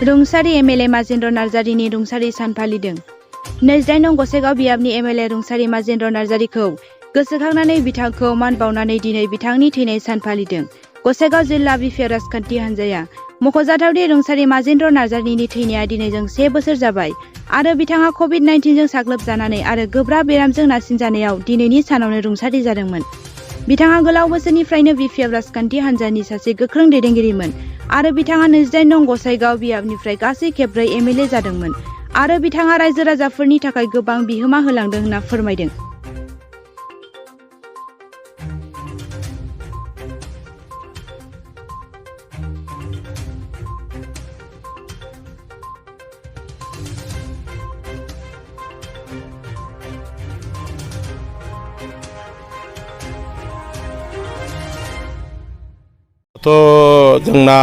रुंसारि एमएलए माजेन्द्र नार्जारिनि रुंसारि सान फालिदों। 29 नं गसाइगाव बियाबनि एमएलए रुंसारि माजेन्द्र नार्जारिखौ गोसोखांनानै बिथांखौ मान बावनानै दिनै बिथांनि थैनाय सान फालिदों। गसाइगाव जिल्ला बिपिएफ राजखान्थि हान्जाया मख'जाथावदि रुंसारि माजेन्द्र नार्जारिनि थैनाया दिनैजों 1 बोसोर जाबाय आरो बिथाङा कभिड-19 जों साग्लोबजानानै आरो गोब्राब बेरामजों नारसिनजानायाव दिनैनि सानावनो रुंसारि जादोंमोन। बिथाङा गोलाव बोसोरनिफ्रायनो बिपिएफ राजखान्थि हान्जानि सासे गोख्रों दैदेनगिरिमोन आरो बिथाङा 29 नं गसाइगाव बियाबनिफ्राय गासै खेब 4 एमएलए जादोंमोन आरो बिथाङा रायजो राजाफोरनि थाखाय गोबां बिहोमा होलांदों होनना फोरमायदों। तो जोंना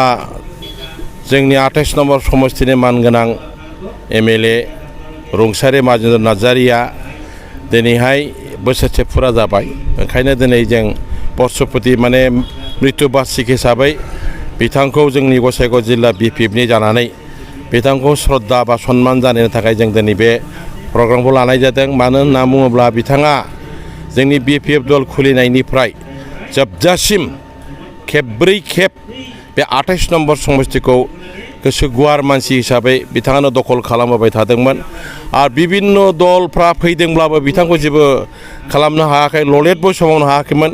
जोंनि 28 नम्बर समस्थिनि मानगोनां एमएलए रुंसारि माजेन्द्र नार्जारिया दिनैहाय बोसोरसे फुरा जाबाय। ओंखायनो दिनै जों बर्षपति माने मृत्यु बार्षिक हिसाबै बिथांखौ जोंनि गसाइगाव जिल्ला बिपिएफनि जानानै बिथांखौ श्रद्धा बा सन्मान जानायनि थाखाय जों दिनै बे प्रग्रामखौ लानाय जादों। मानो होनना बुङोब्ला बिथाङा जोंनि बिपिएफ दल खुलिनायनिफ्राय जोबजासिम खेब्रै खेब बे 28 नम्बर समस्थिखौ गोसो गुवार मानसि हिसाबै बिथाङानो दखल खालामबाय थादोंमोन आरो बिभिन्न दलफ्रा फैदोंब्लाबो बिथांखौ जेबो खालामनो हायाखै, ललेटबो समावनो हायाखैमोन।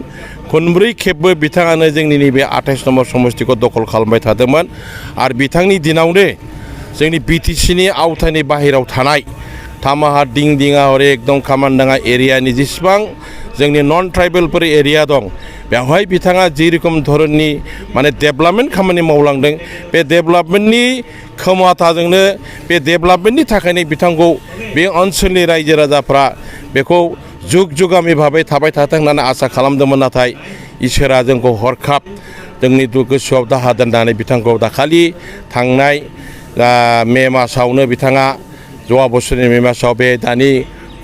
खनब्रै खेबबो बिथाङानो जोंनि नैबे 28 नम्बर समस्थिखौ दखल खालामबाय थादोंमोन आरो बिथांनि दिनावनो जोंनि बिटिसिनि आवथानि बाहेरायाव थानाय थामाहा दिंदिङा हरे एकदम खामानदाङा एरियानि जेसेबां जोंनि नन ट्राइबेलफोर एरिया दं बेवहाय बिथाङा जे रोखोम धरननि माने डेभेलपमेन्ट खामानि मावलांदों बे डेभेलपमेन्टनि खोमाथाजोंनो बे डेभेलपमेन्टनि थाखायनो बिथांखौ बे ओनसोलनि रायजो राजाफ्रा बेखौ जुग जुगामि भाबै थाबाय थाथों होननानै आसा खालामदोंमोन। नाथाय इसोरा जोंखौ हरखाब जोंनि गोसोआव दाहा दोननानै बिथांखौ दाखालि थांनाय मे मासावनो बिथाङा जवा बोसोरनि मे मासाव बे दानि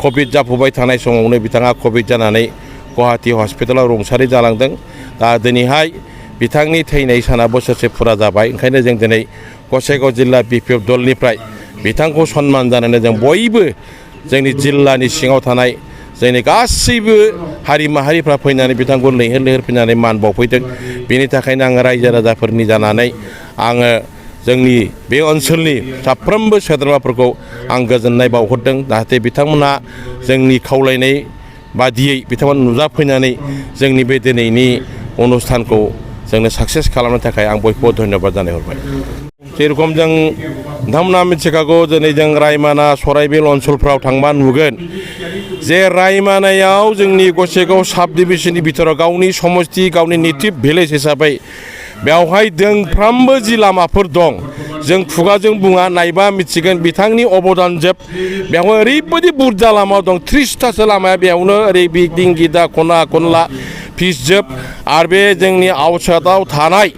कभिड जाफुबाय थानाय समावनो बिथाङा कभिड जानानै गुवाहाटी हस्पिटालाव रुंसारि जालांदों। दा दिनैहाय बिथांनि थैनाय साना बोसोरसे फुरा जाबाय। ओंखायनो जों दिनै गसाइगाव जिल्ला बिपिएफ दलनिफ्राय बिथांखौ सन्मान जानानै जों बयबो जोंनि जिल्लानि सिङाव थानाय जोंनि गासैबो हारि माहारिफ्रा फैनानै बिथांखौ लैहोर लैहोर फैनानै मान बावफैदों। बेनि थाखायनो आङो रायजो राजाफोरनि जानानै आङो जोंनि बे ओनसोलनि साफ्रोमबो सोद्रोमाफोरखौ आं गोजोननाय बावहरदों। जाहाथे बिथांमोना जोंनि खावलायनाय बादियै बिथांमोना नुजाफैनानै जोंनि बे दिनैनि अनुस्थानखौ जोंनो साक्सेस खालामनो थाखाय आं बयखौबो धन्यबाद जानाय हरबाय। जेरखम जों नोंथांमोना मिथिखागौ दिनै जों रायमाना सराइबिल ओनसोलफ्राव थांबा नुगोन जे रायमानायाव जोंनि गसाइगाव साब डिभिजननि बिथोराव गावनि समस्ति गावनि नेटिभ भिलेज हिसाबै बेवहाय दोंफ्रामबो जि लामाफोर दं जों खुगाजों बुङा नायबा मिथिगोन बिथांनि अबदान जोब। बेवहाय ओरैबायदि बुरजा लामा दं 30थासो लामाया बेयावनो ओरै बिल्डिं गिदा खना खनला फिस जोब आरो बे जोंनि आउटसाइडआव थानाय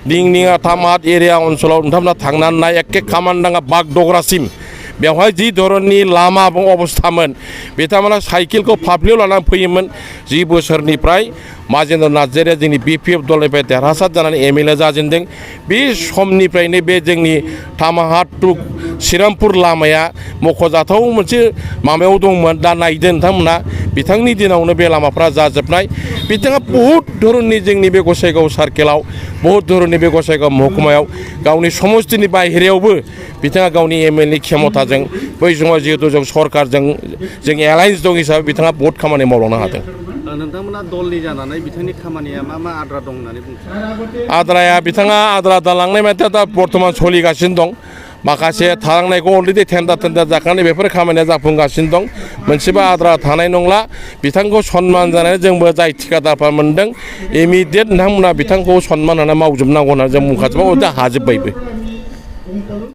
दिंदिङा थामात एरिया ओनसोलाव नोंथांमोना थांनानै नाय एखे खामानदाङा बागडग्रासिम बेवहाय जि धरननि लामा अबस्थामोन बिथांमोना साइकेलखौ फाफ्लियाव लानानै फैयोमोन। 10 बोसोरनिफ्राय माजेन्द्र नार्जारिया जोंनि बिपिएफ दलनिफ्राय देरहासार जानानै एमएलए जाजेनदों। बे समनिफ्रायनो बे जोंनि थामाहाट टु श्रीरामपुर लामाया मख'जाथाव मोनसे माबायाव दंमोन। दा नायदो नोंथांमोना बिथांनि दिनावनो बे लामाफ्रा जाजोबनाय। बिथाङा बहुद धरननि जोंनि बे गसाइगाव सार्केलाव बहुद धरननि बे गसाइगाव महकुमायाव गावनि समस्तिनि बाहेरायावबो बिथाङा गावनि एमएलए क्षमताजों बै समाव जिहेतु जों सरकारजों जों एलायन्स दं हिसाबै बिथाङा बहुद खामानि मावलांनो हादों। नोंथांमोना दलनि जानानै बिथांनि खामानिया मा आद्रा दं होननानै बुङो? आद्राया बिथाङा आद्रा दालांनाय माथो दा बर्थमान सोलिगासिनो दं। माखासे थालांनायखौ अलरेडि टेन्डार जाखांनाय बेफोर खामानिया जाफुंगासिनो दं। मोनसेबो आद्रा थानाय नंला। बिथांखौ सन्मान जानानै जोंबो जाय थिकादारफ्रा मोनदों इमिडियेट नोंथांमोना बिथांखौ सन्मान होनानै मावजोबनांगौ होननानै जों बुंखाजोबबाय हाजोब्बायबो।